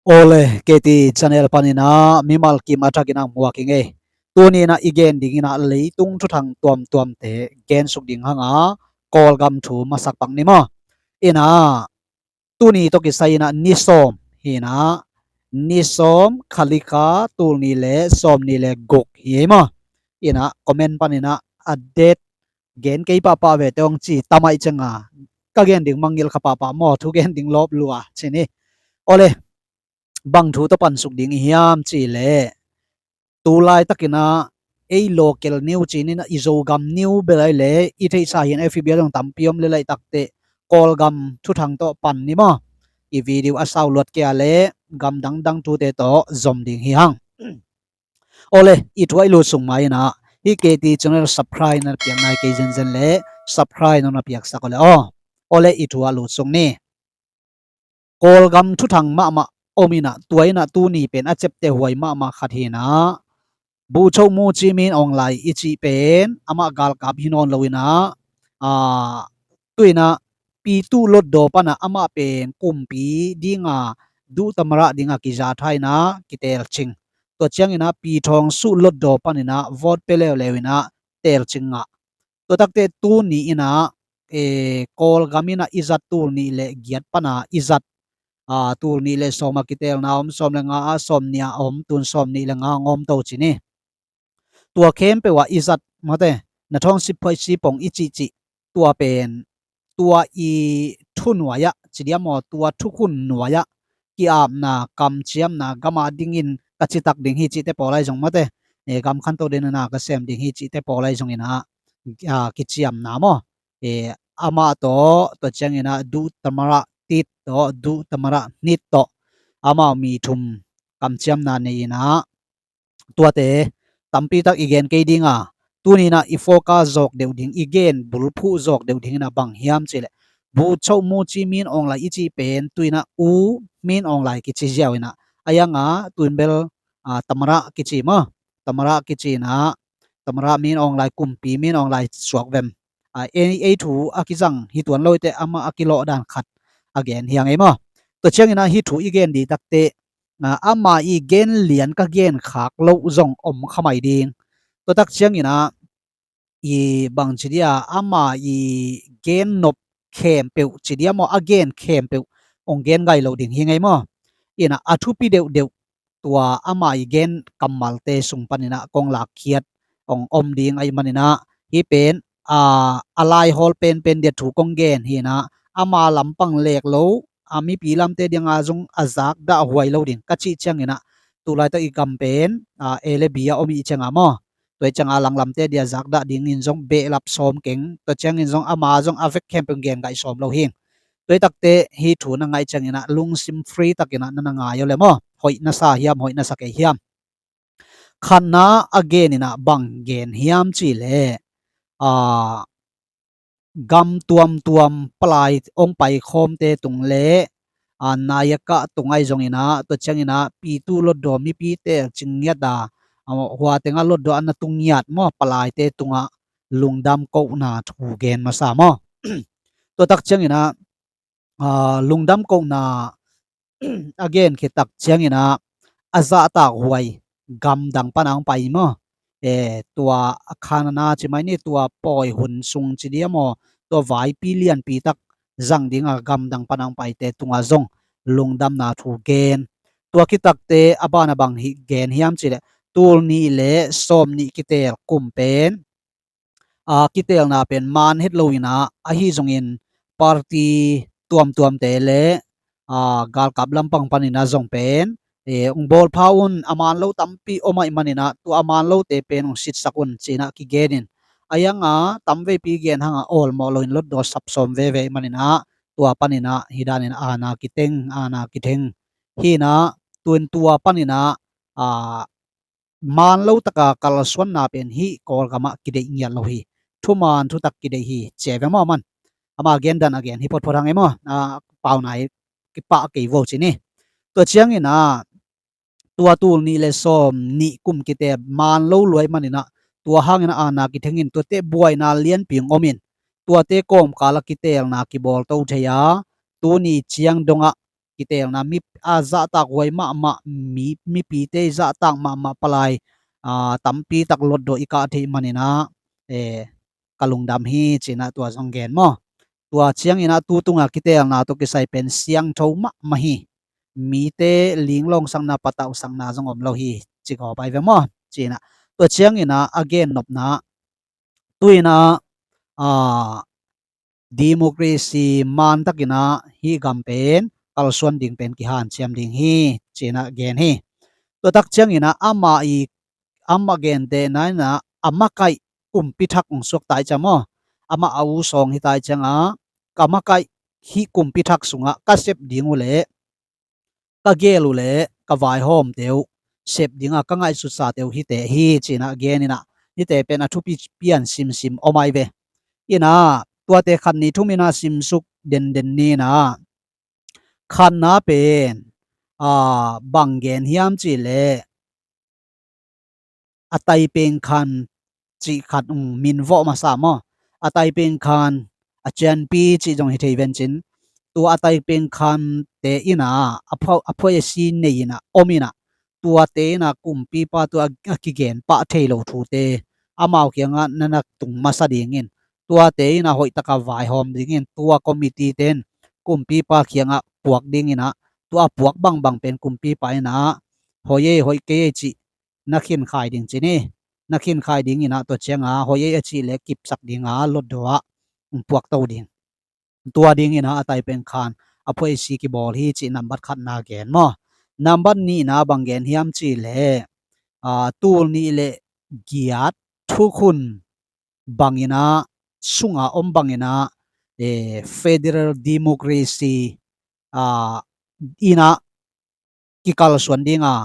Ole, K T Channel panin a mimal kim a thakin a hmuak hi ngei. Tuni in a i gen ding in a leitung thuthang tuamtuamte gen suk ding hang a, Kawlgam thu masak pak ni maw. In a, tuni tawh kisai in a ni sawm hi in a, ni sawm, kha li kha, tul ni le sawmni le guk hi maw. In a, comment panin a, a det gen kei pahpah ve teh hong chi ta mai cheng a, ka gen ding mangngilh kha pahpah maw, thu gen ding lawp lua chi ni. Ole, bang thu tawh pan suk ding i hiam chi le, tu laitak in a ei local news chi ni in a, i Zogam news bel ai le i theihsa hi in, F B a zong tampi om le, laitak teh Kawlgam thuthang tawh pan ni maw. I video a sau luat kei a le gam dangdang thute tawh zom ding hi hang. Ole, i thu a i lut sung mai in a, hi K T Channel subscribe na piak nai kei zenzen le subscribe na piak sak ole aw. Ole, i thu a lut sung ni. Kawlgam thuthang mahmah om in a, tua in a tuni pen a chepte huai mahmah khat hi in a, Buchok Muchi Min Aung Hlaing i chih pen amah galkap hi nawn lo in a, a, tu in a Pyithu Hluttaw pan a amah pen kumpi ding a, duh tamara ding a kizathai in a kitel ching. Tua chiang in a Pyithu Hluttaw pan in a vote pe leuleu in a tel ching a. Tua tak teh tuni in a, e, Kawlgam in a i zat tul ni le giat pan a i zat, a, tul ni le sawm a kitelna om, sawm le nga a, sawmni a om, tun sawmni le nga ngawm to chi ni. Tua khempeuh a i zat mate, na thawng sip phoi si pong i chih chih, tua pen, tua i thu nuai a, chi diam aw, tua thukhun nuai a, kiapna, kamchiamna, gam a dingin ka chi tak ding hi chihte pawl ai zong mate, e, gam khanto den a na ka sem ding hi chihte pawl ai zong in a, a, kichiamna maw. E, amah tawh, tua chiang in a duh tamara tit tawh, duh tamara hnit tawh, amau mi thum kamchiamna nei in a, tuate tampi tak i gen kei ding a, tuni in a i focus zawk deuh ding, i gen bulphuh zawk deuh ding in a bang hiam chi le, Buchok Muchi Min Aung Hlaing i chih pen tu in a U Min Aung Hlaing kichi ziau in a, a yang a tu in bel, a, tamara kichi maw, tamara kichi in a, tamara Min Aung Hlaing, kumpi Min Aung Hlaing suak vem. A, ei, ei thu a kizang hi tuan lo teh, amah a kilawh dan khat a gen hi a ngei maw. Tua chiang in a hi thu i gen di tak teh, a, amah i gen lian ka gen khak loh zong om kha mai ding. Tua tak chiang in a, i bang chi dia, amah i gen nop khempeuh chi dia maw, a gen khempeuh hong gen ngai lo ding hi ngei maw. In a, a thupi deuhdeuh tua amah i gen kammalte sung pan in a kong lakkhiat hong om ding ahih man in a, hi pen, a, a laihawl penpen dia thu kong gen hi in a, ama lam pang lek lo, a, mipi lamte dia nga zong a zakdah huai lo ding ka chih chiang in a, tu laitak i gam pen, a, A le B a om i chiang a maw. Tua i chiang a langlamte dia zakdah ding in zong behlap sawm keng, tua chiang in zong ama zong a vek khempeuh gen ngai sawm lo hi. Tua i tak teh hi thu na ngai chiang in a lungsim free tak in a na na ngai aw le maw. Hoih na sa hiam, hoih na sa kei hiam. Khatna a gen in a bang gen hiam chi le, a, gam tuamtuam palai hong pai khawmte tung le, a, Nayaka tung ai zong in a, tua chiang in a Pyithu Hluttaw mipite ching ngiat a, a, hua teng a Hluttaw a na tung ngiat maw, palaite tung a lungdam kohna thu gen masa maw. Tua tak chiang in a, a, lungdam kohna a gen khit tak chiang in a, a zahtak huai gam dang pan a hong pai maw. E, tua khanana chi mai ni, tua pawi hun sung chi dia maw, tua vaipi lianpi tak zang ding a gam dang pan a hong paite tung a zong lungdamna thu gen. Tua khit tak teh a ban a bang hi gen hiam chi le, tul ni le sawmni kitel kum pen, a, kitelna pen man het lo in a, ahi zongin party tuamtuamte le, a, galkap lam pang pan in a zong pen, e, hong bawl pha un, a man lo tampi om ahih man in a, tua a man lote pen hong sitsak un chi in a kigen in. A yang a tamveipi gen hang a awlmawh lo in Hluttaw sap sawm veve ahih man in a, tua pan in a hi dan in a ana kiteng, ana kitheng hi in a, tu in tua pan in a, a, man lo tak a kalsuanna pen hi Kawlgam ah kideih ngiat lo hi. Thuman thutak kideih hi, chi ve maw man. Ama gen dan a gen hi photphot hang e maw. A, pau nai kipah kei vo chi ni. Tua chiang in a, tua tul ni le sawmni kum kitel man lo lua ahih man in a, tua hang in a ana kitheng in, tuate buaina lianpi hong om in, tuate kawmkal a kitelna kibawl to thei a, tuni chiang dong a ກະເຕວນະ ມີ ອາ ຈະຕາກຫວຍມະມະ ມີ ມີປີເຕຈະຕາກມະມະປະລາຍ ອາ ຕຳປີຕັກລົດໂດອີກະເທມານີນະ ເອ ກະລຸງດຳຮີ ຈີນະ ຕົວຈອງແກນມໍ ຕົວຈຽງອີນະ ຕູຕຸງອາກິເຕວນະ ໂຕກິໄຊເປັນຊຽງໂທມະມະຮີ ມີເຕລີງລອງສັງນາປະຕາວສັງນາຈອງອອມລາວຮີ ຈິກອອກໄປເວມໍ ຈີນະ ຕົວຈຽງອີນະ ອາເກນນົບນະ ຕຸຍນະ ອາ ດີໂມຄຣາຊີມານຕັກກິນະ ຮີກຳເປັນ ກາລະຊວນດິງເປັນກິຫານຊຽມດິງຮີ ຈີນະ ແກນຮີ ຕົວຕັກຈຽງອີນະ ອາມາອີ ອາມາແກນເຕນາຍນະ ອາມາໄກ ກຸມປິທັກ ອອງຊວກຕາຍຈະມໍ ອາມາອາວຸສອງຮີຕາຍຈະງາ ກາມາໄກ ຮີກຸມປິທັກສຸງະ ກະເຊັບດິງອຸເລ ກະເກລຸເລ ກະຫວາຍຫອມເຕວ ເຊັບດິງອາ ກະງາຍສຸດສາເຕວຮີເຕ ຮີຈີນະ ແກນອີນະ ຮີເຕເປັນອະທຸປິປ່ຽນຊິມຊິມ ເອົາໄມເວ ອີນະ ຕົວເຕຄັນນີທຸມິນາຊິມສຸກເດັ່ນເດັ່ນນີນະ ຄັນນາເປັນ ອາ ບັງແກນຮຽມຈີເລ ອາໄຕເປັງຄັນ ຈີຄັນ ອືມ ມິນເວາະມາສາມໍ ອາໄຕເປັງຄັນ ອາຈຽນປີຈີຈອງຮີເທເວັນຈິນ ຕົວອາໄຕເປັງຄັນເຕອີນະ ອາພວ ອາພວຍຊີເນອີນະ ໂອມິນະ ຕົວເຕນະ ກຸມປີປາຕົວອາກິເກນປະເທໂລທູເຕ ອາມາວຄຽງອານະນະຕຸງມາສະດີງອິນ ຕົວເຕອີນະ ໂຮຍຕະກະຫວາຍຫອມດີງອິນ ຕົວກອມມິຕີເຕັນ ກຸມປີປາຄຽງອາ ປວກດິງອີນະ ຕົວອາປວກບັງບັງເປັນກຸມປີປາອີນະ ໂຮເຢ ໂຮຍເກເຢຈີ ນະເຂັນຂາຍດິງຈີເນ ນະເຂັນຂາຍດິງອີນະ ຕົວຈຽງອາ ໂຮເຢ ອາຈີເລ ກິບສັກດິງອາ ລົດໂດອາ ອືມ ປວກໂຕດິງ ຕົວດິງອີນະ ອາໄຕເປັງຄານ ອາພວຍຊີກິບອລຮີຈີ ນຳບັດຂັດນາແກນມໍ ນຳບັດນີນາ ບັງແກນຮຽມຈີເລ ອາ ຕູນນີເລ ກຽດ ທຸຄຸນ ບັງອີນະ ສຸງອາອົມບັງອີນະ ເອ ເຟເດຣັລດີໂມຄຣາຊີ ອາ ອີນະ ກິກາລະຊວນດິງອາ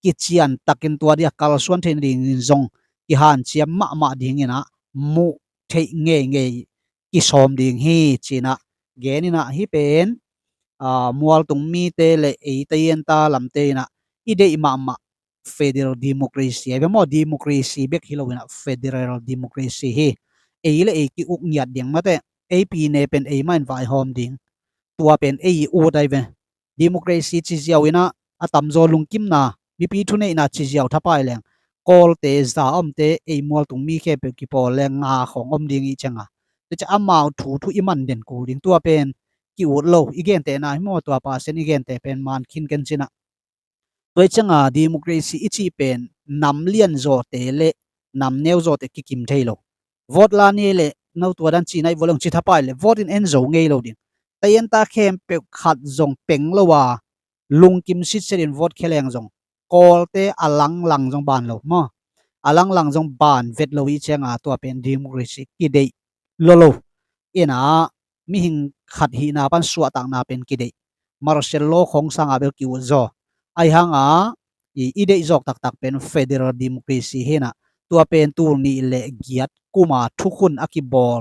ກິຈຽນຕະກິນຕົວເດຍ ກາລະຊວນເທນດິງຈົງ ກິຫານຊຽມມະມະດິງອີນະ ມຸເທເງເງ ກິຊອມດິງຮີຈີນະ ແກນອີນະ ຮີເປັນ ອາ ມວລຕຸງມີເຕເລ ເອ ຕະເຢັນຕາລຳເຕນະ ອີເດຍມະມະ ເຟເດຣັລດີໂມຄຣາຊີ ເປັນມໍ ດີໂມຄຣາຊີ ເບັກຮີໂລວິນະ ເຟເດຣັລດີໂມຄຣາຊີຮີ ເອເລ ເອ ກິອຸກງຽດດິງມາເຕ ເອ ປີເນ ເປັນເອ ມານຫວາຍຫອມດິງ ຕົວເປັນເອ ອູໄດເວ ດີໂມຄຣາຊີຈີຈຽວອີນະ ອາຕຳໂຈລຸງກິມນາ ມີປີທຸເນນາຈີຈຽວທະປາຍແລງ ກອລເຕຈາອອມເຕ ເອ ມວລຕຸງມີເຄເປວກິປອແລງງາຂອງອອມດີງອີເຈງອາ ເຕຈະອາມາວທູທຸອີມັນເດັ່ນກູດິງ ຕົວເປັນ ກິອຸດໂລ ອີເກນເຕນາ ໂມຕົວປາເຊັນ ອີເກນເຕເປັນມານຄິນເກັນຊິນະ ຕົວເຈງອາ ດີໂມຄຣາຊີ ອີຈີເປັນ ນຳລຽນໂຈເຕເລ ນຳແນວໂຈເຕ ກິກິມເທໂລ ໂວດລາເນເລ ນຳຕົວດັນຈີໄນ ໂວດເລີງຈີທະປາຍເລ ໂວດອິນເອັນໂຈເງໂລດິງ ຕະເຢັນຕາແຄມເປວຂັດຈົງເປັງລະວາ ລຸງກິມຊິດເຊດິນ ໂວດແຄແລງຈົງ ກອລເຕ ອາລັງລັງຈົງບານໂລມໍ ອາລັງລັງຈົງບານເວັດໂລ ອີເຈງອາ ຕົວເປັນ ດີໂມຄຣາຊີ ກິເດຍ ໂລໂລ ເອນາ ມິຫິງຂັດຫີນາປັນສວະຕາງນາເປັນກິເດຍ ມາເຊໂລ ຂອງສາງອາເບລ ກິວໂຈ ໄອຮັງອາ ອີ ອີເດຍຈອກຕັກໆ ເປັນເຟເດຣັລດີໂມຄຣາຊີເຮນະ ຕົວເປັນຕູນນີເລກຽດ ກຸມາທຸຄຸນອາກິບອລ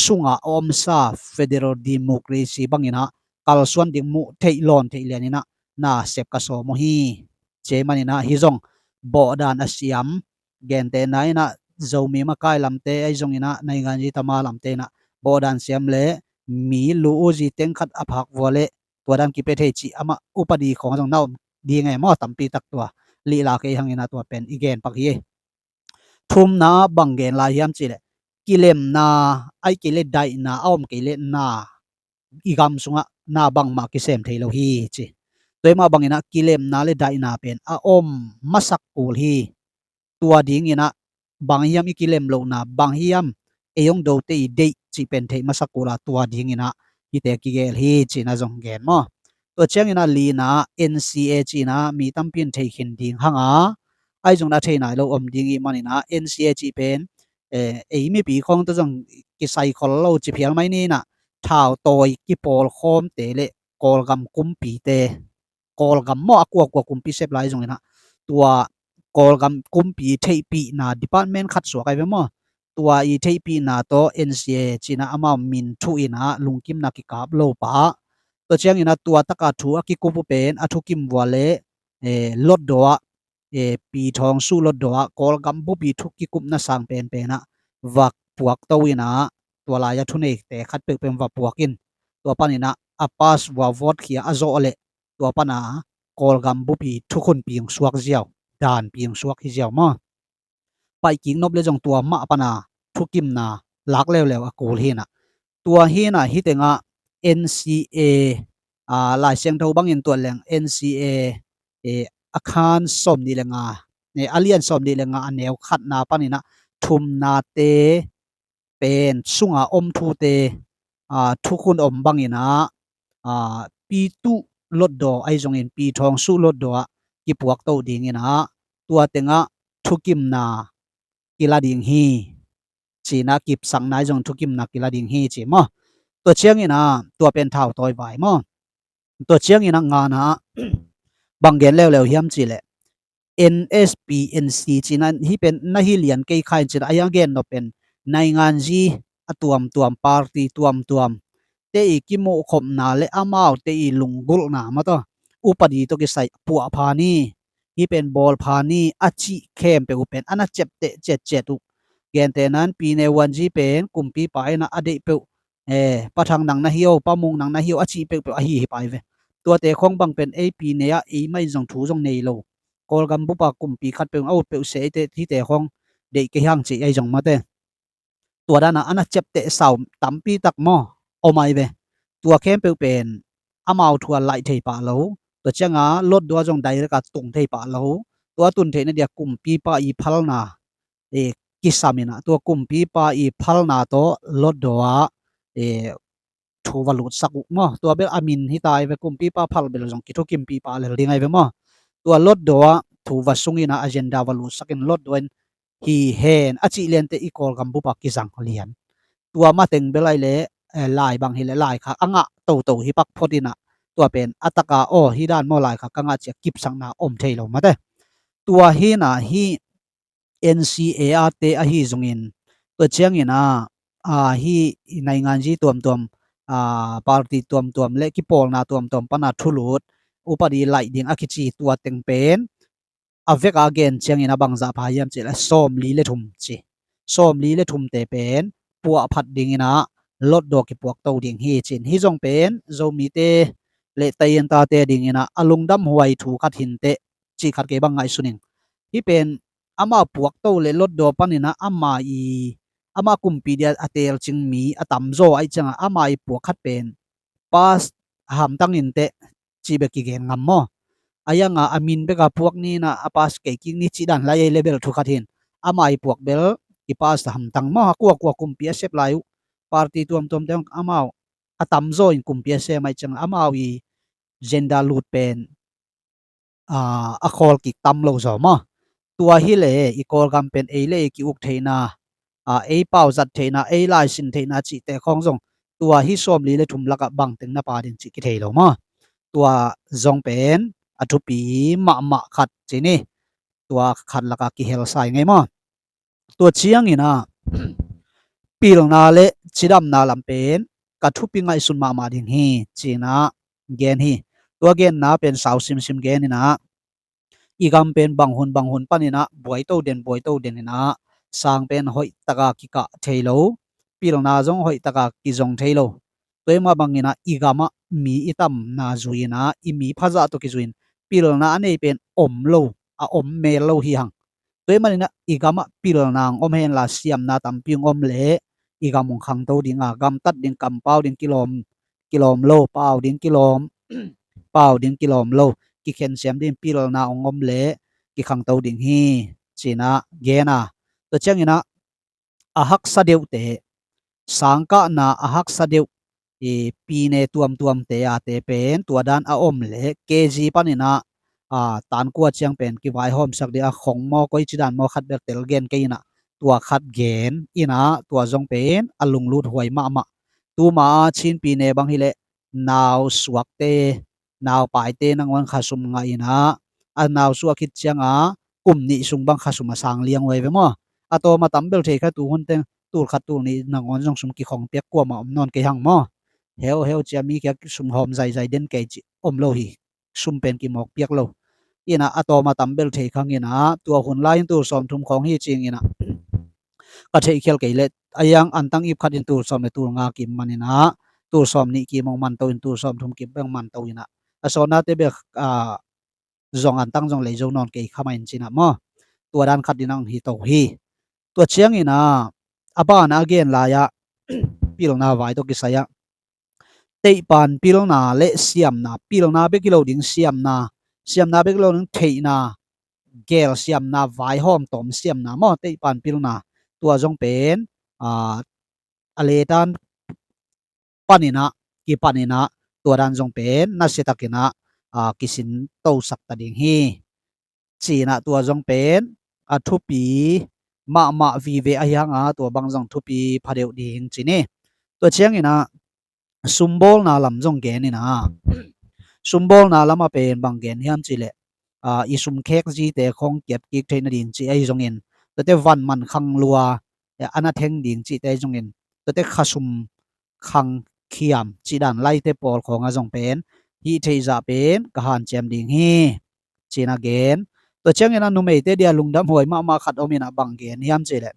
ສຸງອາອອມຊາ ເຟເດຣັລດີໂມຄຣາຊີບັງອີນະ ກາລະຊວນດິງມຸເທລອນເທລຽນອີນະ ນາເຊັບກະໂຊໂມຮີ ເຈມານີນະ ຮີຈົງ ບໍດານອາຊຽມ ແກນເຕນາອີນະ ໂຈມີມະກາຍລຳເຕ ໄອຈົງອີນະ ໄນງານຈີຕະມາລຳເຕນະ ບໍດານຊຽມເລ ມີລູອູຈີເຕັງຂັດອະພາກວົວເລ ຕົວດຳກິເປເທຈິອະມະອຸປະດີຂອງຈົງເນົາ ດີໄງມໍຕຳປີຕັກຕົວ ລີລາເຄຍຮັງອີນະ ຕົວເປັນອີແກນປັກຮີ ທຸມນາບັງແກນລາຍຮຽມຈີເລ ກິເລັມນາ ໄອກິເລດໄດນາ ອອມກິເລນາ ອີກຳສຸງະ ນາບັງມາກິເສມເທໂລຮີຈີ ຕົວມາບັງອີນະ ກິເລັມນາເລດໄດນາເປັນ ອາອອມມາສັກກູລຮີ ຕົວດິງອີນະ ບາງຮຽມອີກິເລັມໂລນາ ບາງຮຽມເອຍົງໂດເຕເດຈິເປັນເທມາສະກູລາ ຕົວດິງອີນະ ຮີເຕກິເກລຮີຈີນະ ຈົງແກນມໍ ຕົວຈຽງອີນະ ລີນາ ເອັນຊີເອຈີນະ ມີຕຳປິນເທເຂັນດິງຮັງອາ ໄອຈົງນະເທນາຍໂລອອມດິງອີມານີນະ ເອັນຊີເອຈີເປັນ ເອ ເອມີປີຂອງຕົວຈົງກິໄຊຄອນໂລຈີພຽລໄມນີນະ ທ້າວໂຕຍກິໂປລຄອມເຕເລ ກອລກຳກຸມປີເຕ ກອລກຳມໍ ອາກົວກົວກຸມປີເຊັບລາຍຈົງເນຍນະ ຕົວກອລກຳກຸມປີເທປີນາ ດີພາດເມັນຂັດສວກໄອເວມໍ ຕົວອີເທປີນາໂຕ ເອັນຊີເອຈີນະ ອາມາວມິນທຸອີນະ ລຸງກິມນາກິກາບໂລປາ ຕົວຈຽງອີນະ ຕົວຕະກາທູອາກິກຸປຸເປນ ອາທຸກິມວາເລ ເອ ລົດໂດອະ ເອ ປີທອງສູ່ລົດໂດອະ ກອລກຳບຸບີທຸກິກຸມນະ ສາງເປນເປນະ ວັກປວກໂຕອີນະ ຕົວລາຍາທຸເນກແຕ່ຂັດເປີກເປັນວາປວກກິນ ຕົວປານອີນະ ອາປາສວາວອດເຄຍອາໂຈເລ ຕົວະປະນາ ກອລກຳບຸປີ ທຸກຄົນປີງສວກເຈົ້າ ດານປີງສວກເຈົ້າມາ ໄປກິກນົບເລີຍ ຈົງຕົວະມະປະນາ ທຸກິມນາ ລັກແລ້ວແລ້ວອາກູເຮນະ ຕົວະເຮນະ ຮິເຕັງອາ ເອັນຊີເອ ອາ ລາຍຊຽງເທົາບັງເຫັນຕົວແຫຼງ ເອັນຊີເອ ເອ ອາຄານສອມນິແລງາ ເອ ອາລຽນສອມນິແລງາ ອາແນວຂັດນາປານີນະ ທຸມນາເຕ ເປັນສຸງອາອົມທູເຕ ອາ ທຸຄຸນອົມບັງອີນາ ອາ ປີຕຸລົດດໍ ໄອຈົງເອັນ ປີທອງສຸລົດດໍ ອາ ກິບປວກໂຕດິງອີນາ ຕົວເຕັງອາ ທຸກິມນາ ກິລາດິງຮີ ຈີນາ ກິບສັງນາ ໄອຈົງ ທຸກິມນາ ກິລາດິງຮີ ຈີມາ ຕົວຈຽງອີນາ ຕົວເປັນທ້າວຕ້ອຍວາຍມາ ຕົວຈຽງອີນາ ງານາ ບັງແກນແລ້ວແລ້ວ ຮຽມຈີແລະ ເອັນເອສ ປີ ເອັນ ຊີ ຈີນາ ຮີເປັນນາຮີລຽນເກຍໄຄຈີນາ ອາຍາແກນໂນເປັນ ນາຍງານຈີ ອາຕວມຕວມ ປາຣີຕວມຕວມ ເຕອີກິໂມຄົມນາ ແລະ ອາມາວເຕອີລຸງກຸລນາ ມາໂຕ ອຸປະດີໂຕກິໄຊ ປົວພານີ ຮີເປັນ ບົລພານີ ອາຈິ ແຄມເປອຸເປັນ ອານາເຈັບເຕະເຈັດເຈັດອຸ ແກນແຕນານ ປີເນວັນຈີເປັນ ກຸມປີປາຍນາ ອາເດເປວ ເອ ປະທັງໜັງນາຮີໂອ ປະມຸງໜັງນາຮີໂອ ອາຈິເປວເປວ ອາຮີຮີປາຍເວ ຕົວເຕຂອງບັງເປັນ ເອ ປີເນອາ ເອ ໄມຈອງທູ ຈອງເນໂລ ກອລກຳບຸປາ ກຸມປີຂັດເປວ ອາວຸດເປວ ເສເຕ ທີ່ເຕຂອງເດກະຮັງເຈ ໄອຈອງມາເຕ ຕົວດານາ ອານາເຈັບເຕະເສົາ ຕຳປີຕັກໝໍ ເອົາໄມເວ ຕົວແຄມເປວເປັນ ອາມາວທົວໄລເທປາໂລ ຕົວຈຽງອາ ລົດດົວ ຈອງໄດລະກະຕຸງເທປາໂລ ຕົວຕຸນເທນະເດຍ ກຸມປີປາອີ ພັລນາ ເອ ກິສາມິນະ ຕົວກຸມປີປາອີ ພັລນາໂຕ ລົດດົວ ເອ ທູວະລຸດສັກອຸມາ ຕົວເບລອາມິນ ຮີຕາຍເວ ກຸມປີປາ ພັລເບລ ຈອງກິທຸກິມປີປາເລລດິງໄອເວມາ ຕົວລົດດົວ ທູວະສຸງອີນາ ອາເຈນດາວະລຸດສັກອິນ ລົດດົວ ຮີແຮນ ອາຈິລຽນເຕ ອີກອລກຳບຸປາ ກິສັງລຽນ ຕົວມາເຕັງເບລໄອເລ ເອ ລາຍບັງຮີເລ ລາຍຄາ ອະງະ ໂຕໂຕ ຮີປັກໂພດອີນາ ຕົວເປັນ ອາຕະກາ ໂອ ຮີດານ ມໍລາຍຄາ ກະງະເຈຍ ກິບສັງນາ ອົມເທໂລມາເຕ ຕົວຮີນາ ຮີ ເອັນຊີເອອາເຕ ອາຮີຊຸງອິນ ຕົວຈຽງອີນາ ອາຮີ ນາຍງານຈີຕວມຕວມ ອາ ປາຣີຕວມຕວມ ແລະ ກິໂປລນາຕວມຕວມ ປະນາທຸລຸດ ອຸປະດີໄລດິງ ອາກິຈີ ຕົວເຕັງເປັນ ອາເວກອາເກນ ຈຽງອີນາ ບັງຈະພາຍາມເຈ ແລະ ຊອມລີ ແລະ ທຸມຈີ ຊອມລີ ແລະ ທຸມເຕເປັນ ປົວພັດດິງອີນາ ລົດໂດກິປວກໂຕດິງ ຮີຈີນ ຮີຈົງເປັນ ໂຈມີເຕ ແລະ ໄຕເຢັນຕາເຕ ດິງອີນາ ອາລຸງດຳຫວຍ ທູຄັດຫີນເຕ ຈີຄັດເກບັງໄງສຸນິງ ຮີເປັນ ອາມາປວກໂຕເລໂລດໂດປານີນາ ອາມາອີ ອາມາກຸມປີເດຍ ອາເຕລຈິງມີ ອາຕຳໂຈ ໄອຈັ່ງ ອາມາອີປວກຄັດເປັນ ປາສຫຳຕັງນິນເຕ ຈີເບກິເກນງຳມໍ ອາຍັງອາມິນເບກາພວກນີ້ນາ ອາປາສເກກິງນີ້ ຈີດານໄລເລເບລທຸຄັດເຫັນ ອາມາອີປວກເບລ ອີປາສຫຳຕັງມໍ ອາກົວກົວກຸມປີອາເຊບລາຍ ປາຣີຕວມຕວມແຕ່ອາມາ ອາຕຳໂຈ ກຸມປີອາເຊມ ໄອຈັ່ງ ອາມາອີ ເຈນດາລູດເປັນ ອາ ອາຄອລກິກຕຳໂລໂຈມາ ຕົວຮີເລ ອີກອລກຳເປັນ ເອເລ ກິອຸກເທນາ ອາ ເອປາວຈັດເທນາ ເອລາຍຊິນເທນາ ຈີເຕຂອງຈົງ ຕົວຮີໂຊມລີເລທຸມລະກະບັງເຕັງນະປາດິນຈີກິເທໂລມາ ຕົວຈົງເປັນ ອາທຸປີ ມະມະຄັດຈີນີ້ ຕົວຄັດລະກະກິເຮລຊາຍໄງມາ ຕົວຈຽງອີນາ ປິລນາເລ ຈີດຳນາລຳເປັນ ກະທຸປີໄງຊຸນມາມາດິງຮີ ຈີນາ ແກນຮີ ຕົວແກນນາເປັນ ຊາວຊິມຊິມແກນນີ້ນາ ອີກຳເປັນ ບັງຮຸນບັງຮຸນປານີນາ ບວຍໂຕເດັ່ນບວຍໂຕເດັ່ນນີ້ນາ ສາງເປັນ ຫອຍຕະກາກິກະເທໂລ ປິລນາຈົງ ຫອຍຕະກາກິຈົງເທໂລ ຕົວມາບັງອີນາ ອີກຳມະ ມີອີຕຳນາຈຸຍນາ ອີມີພະຈະໂຕກິຈຸຍ ປິລນາເນເປັນ ອົມໂລ ອາ ອົມເມໂລຮີຮັງ ຕົວມານີ້ນະ ອີກຳມະ ປິລນາງ ອົມເຮນລາ ຊຽມນາຕຳປິງ ອົມເລ ອີກຳມຸງຄັງໂຕດິງອາ ກຳຕັດດິງ ກຳປາວດິງ ກິລອມ ກິລອມໂລ ປາວດິງ ກິລອມ ປາວດິງ ກິລອມໂລ ກິເຄັນຊຽມດິງ ປິລນາງ ອົມເລ ກິຄັງໂຕດິງຮີ ຈີນາ ແກນາ ຕົວຈຽງອີນາ ອາຮັກສະເດວເຕ ສາງກະນາ ອາຮັກສະເດວ ເອ ປີເນຕວມຕວມເຕອາເຕເປັນ ຕົວດານອາອົມເລ ເກຈີປານີນາ ອາ ຕານກົວຈຽງເປັນ ກິວາຍຫອມສັກເດ ອາຂອງມໍ ກອຍຈີດານມໍ ຄັດເບກເຕລແກນເກອີນາ ຕົວຄັດແກນອີນາ ຕົວຈົງເປັນ ອາລຸງລູດຫວຍມະມະ ຕູມາອາຊິນປີເນບັງຮີເລ ນາວສວກເຕ ນາວປາຍເຕ ນາງວັນຄາຊຸມງາອີນາ ອານາວສວກຄິດຈຽງອາ ກຸມນິຊຸງບັງຄາຊຸມອາສາງລຽງໄວ້ເວມໍ ອາໂຕມາຕຳເບລເທຄາຕູຮຸນເຕັງ ຕູລຄັດຕູລນິນາງອນຈົງຊຸມກິຂອງປຽກ ກົວມາອອມນອນເກຫັງມໍ ເຮວເຮວຈຽມີແກກິຊຸມຫອມໃຈໃຈເດັ່ນແກຈິອົມໂລຮີ ຊຸມເປັນກິໝອກປຽກໂລ ອີນາ ອາໂຕມາຕຳເບລເທຄັງອີນາ ຕົວຮຸນລາຍຕູລຊອມທຸມຂອງຮີຈິງອີນາ ກະເທເຄລເກເລດ ອາຍັງອັນຕັງອີບຄັດອິນຕູລຊອມເນຕູລງາກິມມັນອີນາ ຕູລຊອມນິກິມອງມັນໂຕອິນ ຕູລຊອມທຸມກິມເບິ່ງມັນໂຕອີນາ ກະສອນນາເຕເບກ ອາ ຈອງອັນຕັ້ງຈອງໄລໂຈນອນເກຍຄາມາອິນຈິນະມໍ ຕົວດ້ານຂັດດີນັງຮີໂຕຮີ ຕົວຈຽງອີນະ ອາບານອາເກນລາຍະ ປິລນາວາຍໂຕກິໄຊຍະ ເຕະປານປິລນາ ແລະ ຊຽມນາ ປິລນາເບກກິໂລດິງ ຊຽມນາ ຊຽມນາເບກກິໂລດິງ ເທະນາ ແກວຊຽມນາ ວາຍຫອມຕອມຊຽມນາ ມໍ ເຕະປານປິລນາ ຕົວຈອງເປັນ ອາ ອາເລຕານ ປານິນະ ກິປານິນະ ຕົວດ້ານຈອງເປັນ ນະເຊຕະກິນະ ອາ ກິສິນໂຕສັກຕະດິງຮີ ຈີນະ ຕົວຈອງເປັນ ອາ ທຸປີ ມະມະ ວີເວ ອາຮຽງອາ ຕົວບັງຈອງທຸປີ ພະເດວດີງຈີນີ້ ຕົວຈຽງອີນະ ຊຸມໂບລນາລຳຈອງແກນອີນະ ຊຸມໂບລນາລຳອາເປັນບັງແກນຮຽມຈີແລະ ອາ ອີຊຸມແຂກຈີແຕຂອງກຽບກິກເທນະດິນຈີໄອຈອງເອັນ ຕົວແຕ່ວັນມັນຄັງລັວ ອານະແທງດິງຈີແຕຈອງເອັນ ຕົວແຕ່ຄະຊຸມ ຄັງຂຽມ ຈີດານໄລເຕປອລຂອງອາຈອງເປັນ ຫິເທຈະເປັນ ກະຫານແຈມດິງຮີ ຈີນາເກນ ຕົວຈຽງອີນະ ນຸເມຍເຕດຽ ລຸງດຳຫວຍ ມະມະ ຂັດອົມອີນະ ບັງເກນຮຽມຈີແລະ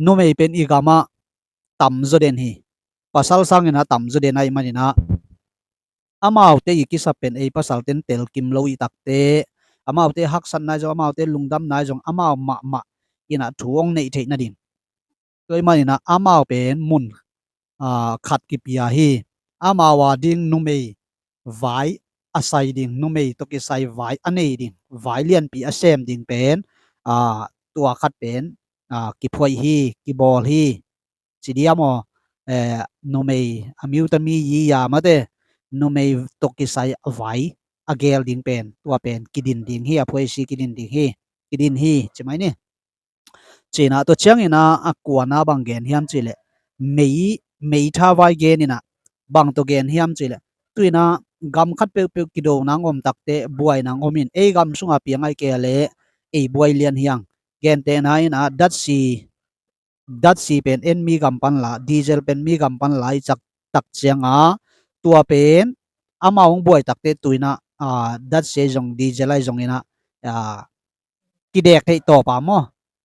ນຸເມຍເປັນ ອີກາມະ ຕຳໂຈເດນຮີ ປາສັລສັງອີນະ ຕຳໂຈເດນໄອມານີນະ ອາມາວເຕ ອີກິສະເປັນ ເອຍປາສັລເຕັນເຕລ ກິມໂລ ອີຕັກເຕ ອາມາວເຕ ຮັກສັນນາຍຈອງ ອາມາວເຕ ລຸງດຳນາຍຈອງ ອາມາວ ມະມະ ອີນະ ທູອອງເນເທນະດິງ ໂດຍມານີນະ ອາມາວເປັນ ມຸນ ອາ ຂັດກິປຽຮີ ອາມາວາດິງ ນຸເມຍ ວາຍ ອາໄຊດິງ ນຸເມຍ ໂຕກິໄຊ ວາຍ ອາເນດິງ ວາຍ ລຽນປີ ອາແຊມດິງເປັນ ອາ ຕົວຂັດເປັນ ອາ ກິພວຍຮີ ກິບອລຮີ ຈີດຽມໍ ເອ ນຸເມຍ ອາມິວຕາມີ ຢີຢາມາເຕ ນຸເມຍ ໂຕກິໄຊ ວາຍ ອາແກລດິງເປັນ ຕົວເປັນ ກິດິນດິງຮີ ອາພວຍຊີ ກິດິນດິງຮີ ກິດິນຮີ ຈະໄໝນີ້ ຈີນະ ຕົວຈຽງອີນະ ອາກົວນາບັງແກນຮຽມຈີແລະ ເມຍ ເມຍທາວາຍແກນອີນະ ບັງໂຕແກນຮຽມຈີແລະ ຕຸຍນະ ກຳຂັດເປີກເປີກ ກິໂດນາງອົມຕັກເຕ ບວຍນາງອົມອິນ ເອຍກຳສຸງອາປຽງໄອແກເລ ເອຍບວຍລຽນຮຽງ ແກນເຕນາອີນະ ດັດຊີ ດັດຊີເປັນ ເອັນມີກຳປັນລາ ດີເຈລເປັນ ມີກຳປັນລາ ຈັກ ຕັກຈຽງອາ ຕົວເປັນ ອາມາວອງບວຍຕັກເຕ ຕຸຍນະ ອາ ດັດເຊຈອງ ດີເຈລໄລຈອງອີນະ ອາ ກິແດກເທໂຕປາມໍ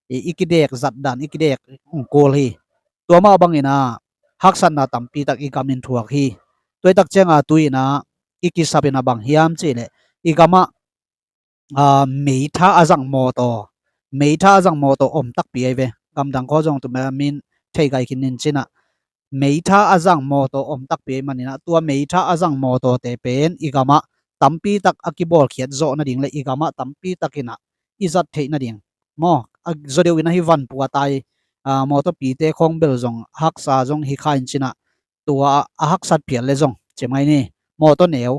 ອີ ອີກິແດກຈັດດັນ ອີກິແດກອົງໂກລຮີ ຕົວມາບັງອີນະ ຮັກສັນນາຕຳປີຕັກ ອີກຳອິນທວກຮີ ຕົວຕັກຈຽງອາ ຕຸຍນະ ອີກິສະເປັນອາບັງຮຽມຈີແລະ ອີກຳມະ ອາ ເມທາອາຈັງມໍໂຕ ເມທາອາຈັງມໍໂຕ ອົມຕັກປີໄອເວ ກຳດັງຂໍຈອງຕຸມແມມິນ ເທໄກກິນນິນຈິນະ ເມທາອາຈັງມໍໂຕ ອົມຕັກປີໄອມານີນະ ຕົວເມທາອາຈັງມໍໂຕເຕເປັນ ອີກຳມະ ຕຳປີຕັກ ອາກິບອລຂຽດໂຈນະດິງ ແລະ ອີກຳມະ ຕຳປີຕັກກິນະ ອີຈັດເທນະດິງ ມໍ ອາ ໂຈເດວອີນະ ຮີວັນປົວຕາຍ ອາ ມໍໂຕປີເຕຂອງເບລຈອງ ຮັກສາຈອງ ຮີຄາຍຈິນະ ຕົວອາຮັກສັດພຽນເລຈອງ ເຈໄມນີ ມໍໂຕແນວ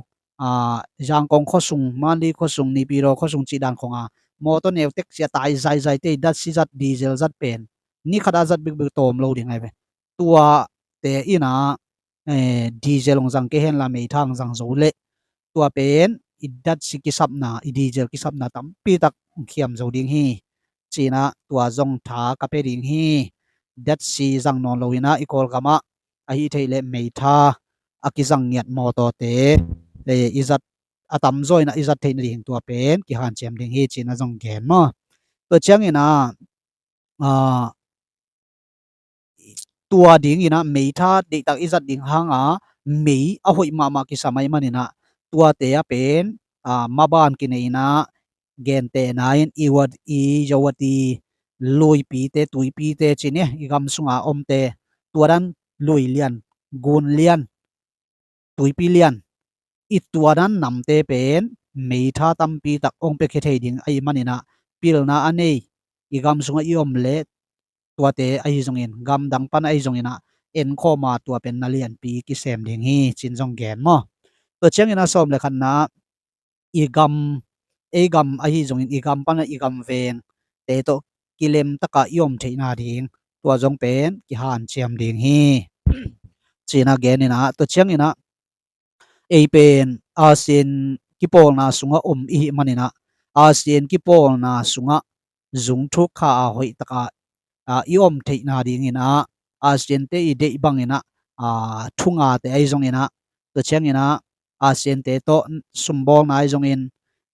ອາ ຢາງກອງໂຄຊຸງ ມານລີໂຄຊຸງ ນີປີໂຣໂຄຊຸງ ຈີດານຂອງອາ ມໍໂຕແນວເຕັກເສຍຕາຍ ໃຈໃຈເຕ ດັດຊິຈັດ ດີເຈລຈັດເປັນ ນີຄັດອາຈັດບິກບິກໂຕມໂລດີໄງເວ ຕົວເຕອີນາ ເອ ດີເຈລົງຈັງເກເຫັນລາເມທາງຈັງໂຈເລ ຕົວເປັນ ອີດັດຊິກິສັບນາ ອີດີເຈລກິສັບນາ ຕຳປີຕັກຂຽມໂຈດິງຮີ ຈີນາ ຕົວຈົງທາກາເປດິງຮີ ດັດຊິຈັງນອນໂລຮີນາ ອີໂກລກາມະ ອາຫິເທເລເມທາ ອາກິຈັງງຽດມໍໂຕເຕ ເອ ອີຈັດ ອາຕຳໂຈຍນະ ອີຈັດເທນະດິງ ຕົວເປັນ ກິຫານຈຽມດິງຮີ ຈີນາ ຈົງແກນມາ ຕົວຈຽງອີນາ ອາ ຕົວດິງອີນາ ເມທາ ເດຕັກ ອີຈັດດິງຫາງອາ ເມ ອາໂຫຍມາມາ ກິສະໄມມານີນາ ຕົວເຕອະເປັນ ອາ ມາບານກິເນອີນາ ແກນເຕນາ ອີນ ອີວັດ ອີຢາວັດ ອີ ລຸຍປີເຕ ຕຸຍປີເຕ ຈີເນ ອີກຳສຸງອາອົມເຕ ຕົວດັນ ລຸຍລຽນ ກຸນລຽນ ຕຸຍປີລຽນ ອີຕົວນັ້ນນຳເຕເປັນ ເມທາຕຳປີຕັກອົງເປເຄເທຍດິງ ໄອມານີນາ ປິລນາອາເນ ອີກຳສຸງອາອີອມເລ ຕົວເຕໄອຈົງເອັນ ກຳດັງປັນໄອຈົງເອັນນາ ເອັນໂຄມາຕົວເປັນນາລຽນປີກິແຊມດິງຮີ ຈີນຈົງແກນມໍ ຕົວຈຽງອີນາ ສອມແລະຄັນນາ ອີກຳ ເອກຳອາຮີຈົງເອັນ ອີກຳປັນອາ ອີກຳເວງ ເຕໂຕະ ກິເລັມຕະກະ ອີອມເທນາດິງ ຕົວຈົງເປັນ ກິຫານຈຽມດິງຮີ ຈີນາແກນອີນາ ຕົວຈຽງອີນາ ເອເປັນ ອາຊຽນ ກິໂປລນາ ສຸງອາອົມ ອີມານີນາ ອາຊຽນ ກິໂປລນາ ສຸງອາ ຊຸງທຸກຄາອາໂຫຍຕະກະ ອາ ອີອອມເທນາດີງອີນາ ອາຊຽນເຕອີເດອີບັງອີນາ ອາ ທຸງອາເຕໄອຈົງອີນາ ຕົວຈຽງອີນາ ອາຊຽນເຕໂຕະ ຊຸມບອລນາໄອຈົງເອັນ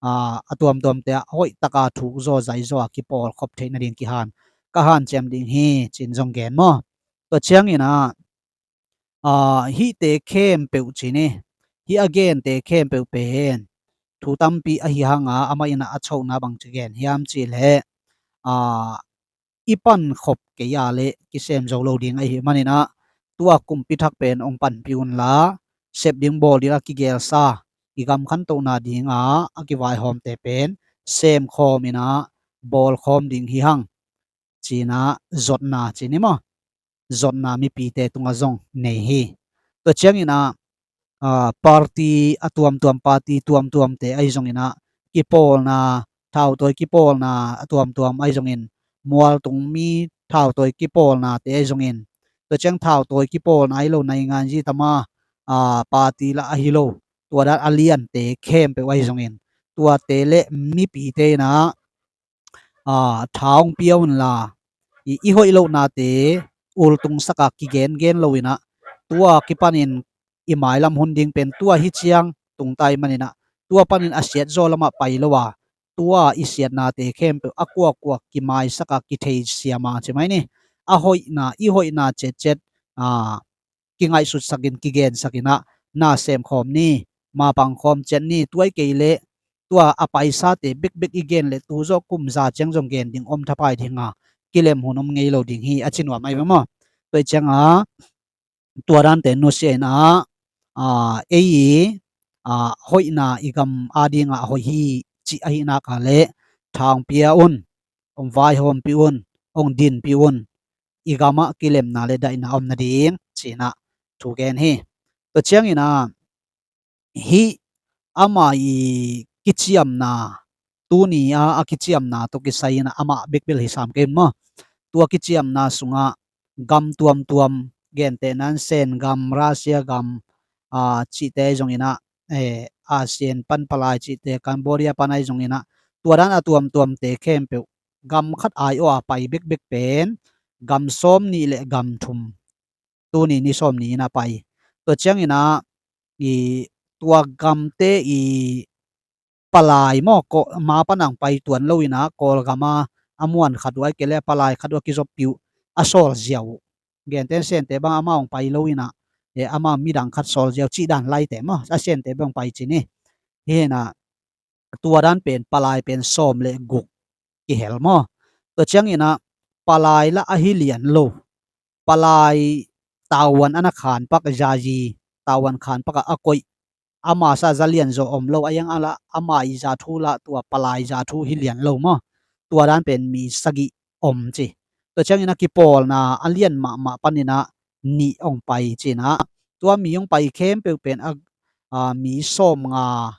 ອາ ອາຕວມຕວມເຕອະໂຫຍຕະກະ ທຸກໂຈໃຈໂຈອາ ກິໂປລ ຄົບເທນາດີງ ກິຫານ ກະຫານຈຽມດີງຮີ ຈີນຈົງແກນມໍ ຕົວຈຽງອີນາ ອາ ຫິເຕເຄມເປວຈີເນ Hi a gente khempeuh pen thu tampi ahi hanga, amah in a a chhouna bang chu gen hiam chih leh, a, i pan khop kei a leh kisem zo lo ding ahih manin a, tua kumpi thak pen hong panpi unla, sep ding bawl ding a kigelsa, i gam khantouna dinga a kivaihawmte pen semkhawm in a bawlkhawm ding hi hang, chi in a zotna chi ni maw, zotna mipite tunga zong nei hi. Tua chiangin a, a, party a tuamtuam, party tuamtuamte ahi zongin a, kipawlna, thautawi kipawlna a tuamtuam ahi zongin, mualtung mi thautawi kipawlnate ahi zongin, tua chiang thautawi kipawlna ahi lo, nainganji tama, a, party la ahi lo, tua dan a liante khempeuh ahi zongin, tuate leh mipite in a, a, tha hong pia unla, i, i hoih lohnate ultung saka kigengen lo in a, tua kipanin i mailam hun ding pen tua hi chiang tung tai manin a, tua panin a siat zaw lama pai lo a, tua i siatnate khempeuh a kuakua kimaisak a kitheisiam a chi mai ni. A hoihna, i hoihna chetchet, a, kingaihsutsakin, kigensakin a, na semkhawm ni, ma pangkhawm chet ni, tua i kei leh, tua a paisate bekbek i gen leh tu zawh kum za chiang zong gen ding om thapai ding a, kilem hun om ngei lo ding hi, a chi nuam ahi ve maw. Tua i chiang a, tua dante nusia in a, a, ei, a, hoihna i gam a dinga hoih hi chih ahi nak a leh, tha hong pia un, hong vaihawmpi un, hong dinpi un, i gam a kilemna leh daihna om nading, chi in a thu gen hi. Tua chiangin a, hih ama i kichiamna, tuni a, a kichiamna tawh kisai in a, amah bek bel hi sam kei maw. Tua kichiamna sunga gam tuamtuam, gentehnan Sen gam, Russia gam, a, chihte zongin a, e, ASEAN pan palai chihte, Cambodia pan ahi zongin a, tua dan a tuamtuamte khempeuh gam khat aiawh a pai bekbek pen gam sawmnih leh gam thum, tuni ni sawmnih in a pai. Tua chiangin a, i, tua gamte i palai maw, ko, ma pan hong paituan lo in a, Kawlgam a, a muan khat uh ahih kei leh a palai khat uh a kizoppi uh a sawl ziau uh. Gentehn Sente bang amau hong pai lo in a, e, amau midang khat sawl ziau chih dan laite maw, a Sente bang pai chi ni. Hi in a, tua dan pen palai pen sawm leh guk kihel maw. Tua chiangin a, palai la ahi lian lo. Palai tawan ana khan pak, zazi tawan khan pak a, a koih. Ama sa za lian zaw om lo, a yang a la, ama i za thu la tua palai za thu hi lian lo maw. Tua dan pen mi sagih om chi. Tua chiangin a kipawlna a lian mahmah panin a nih hong pai chi in a. Tua mi hong pai khempeuh pen a, a, mi sawmnga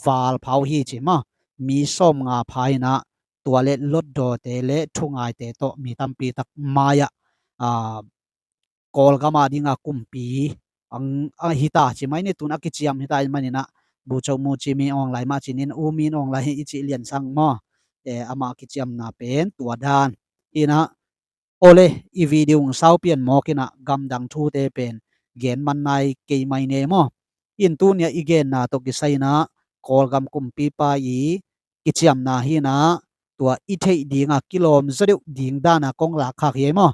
val pha uh hi chi maw. Mi sawmnga pha in a, tua leh lotdawte leh thungaite tawh mi tampi tak mai a, a, Kawlgam a dinga kumpi ang, a, hi ta chi mai ni, tun a kichiam hi ta manin a, Bu Chau Mu Chi Min Aung Hlaing mah chi nin, U Min Aung Hlaing i chih lian sang maw. E, ama kichiamna pen tua dan. Hi in a, awle, i video hong sau pian mawk in a, gam dang thute pen gen man nai kei mai ne maw. In tuni a i genna tawh kisai in a, Kawlgam kumpipa i kichiamna hi in a, tua i theih dinga kilawm zaw deuh ding dan a kong lak khak hi maw.